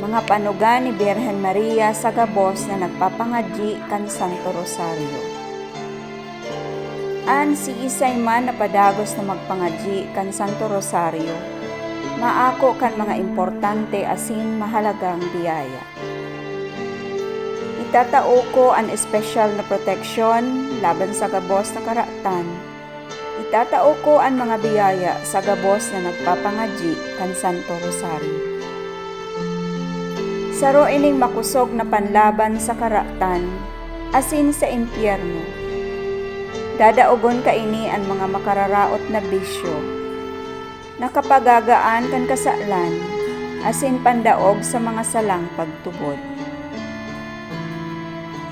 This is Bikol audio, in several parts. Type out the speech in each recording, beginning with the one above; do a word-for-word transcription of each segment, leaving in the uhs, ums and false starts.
Mga panuga ni Birhen Maria sa gabos na nagpapangadyi kan Santo Rosario. An siisay man na padagos na magpangadyi kan Santo Rosario, maako kan mga importante asin mahalagang biyaya. Itatao ko an espesyal na proteksyon laban sa gabos na karatan. Itatao ko an mga biyaya sa gabos na nagpapangadyi kan Santo Rosario. Saro ining makosog na panlaban sa karatan asin sa impyerno. Dadaogon kaini an mga makararaot na bisyo, nakapagagaan kan kasalan, asin pandaog sa mga salang pagtubod.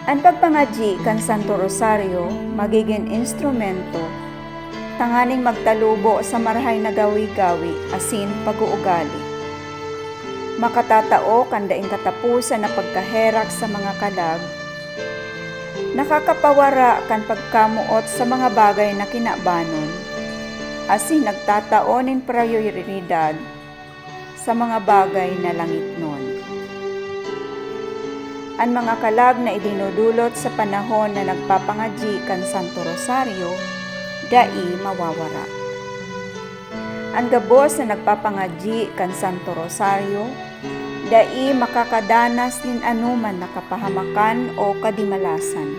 An pagpangadyi kan Santo Rosario magigin instrumento tanganing magtalubo sa marahay na gawi-gawi asin pag-uugali. Makatatao kan daing kataposan na pagkaherak sa mga kalag, nakakapawara kan pagkamoot sa mga bagay na kinabanon, asin nagtatao nin prayoridad sa mga bagay na langitnon. An mga kalag na idinudulot sa panahon na nagpapangadyi kan Santo Rosario, dai mawawara. An gabos na nagpapangadyi kan Santo Rosario, dai makakadanas nin anoman na kapahamakan o kadimalasan.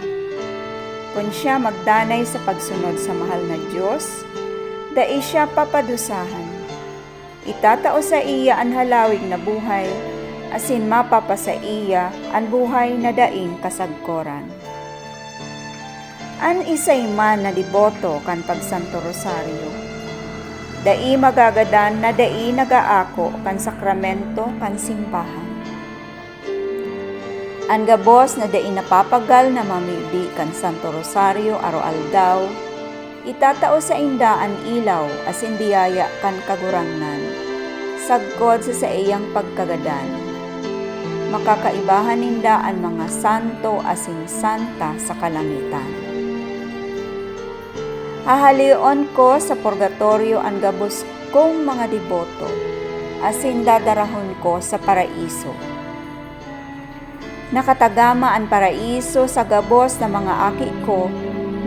Kun siya magdanay sa pagsunod sa mahal na Dios, dai siya papadusahan. Itatao saiya an halawig na buhay, asin mapapasaiya an buhay na daing kasagkoran. An isay man na deboto kan pagsanto rosaryo, dai magagadan na dai nag-aako kan sakramento kan simbahan. An gabos na dai napapagal na mamibi kan Santo Rosaryo aroaldaw, itatao sainda an ilaw asin biyaya kan Kagurangnan, sagkod sa saiyang pagkagadan. Makakaibahan ninda an mga santo asin santa sa kalangitan. Hahaleon ko sa purgatoryo an gabos kong mga deboto, asin dadarahon ko sa paraiso. Nakatagama an paraiso sa gabos na mga aki ko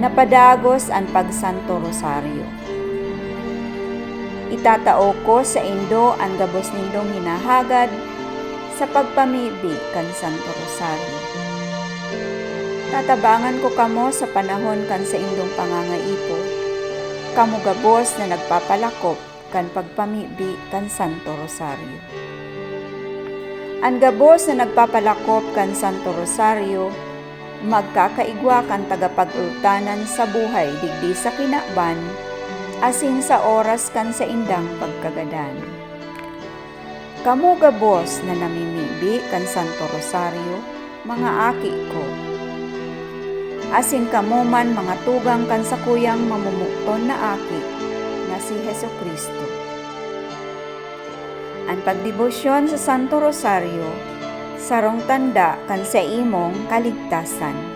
na padagos an pagsanto rosaryo. Itatao ko saindo an gabos nindong hinahagad sa pagpamibi kan Santo Rosaryo. Tatabangan ko kamo sa panahon kan saindong pangangaipo, kamo gabos na nagpapalakop kan pagpamibi kan Santo Rosaryo. An gabos na nagpapalakop kan Santo Rosaryo magkakaigwa kan tagapag-ultanan sa buhay digdi sa kinaban asin sa oras kan saindang pagkagadan. Kamo gabos na namimibi kan Santo Rosaryo, mga aki ko, asin kamo man mga tugang kan sakuyang mamomoton na Aki, na si Jesu-Cristo. An pagdebosyon sa Santo Rosaryo sarong tanda kan saimong kaligtasan.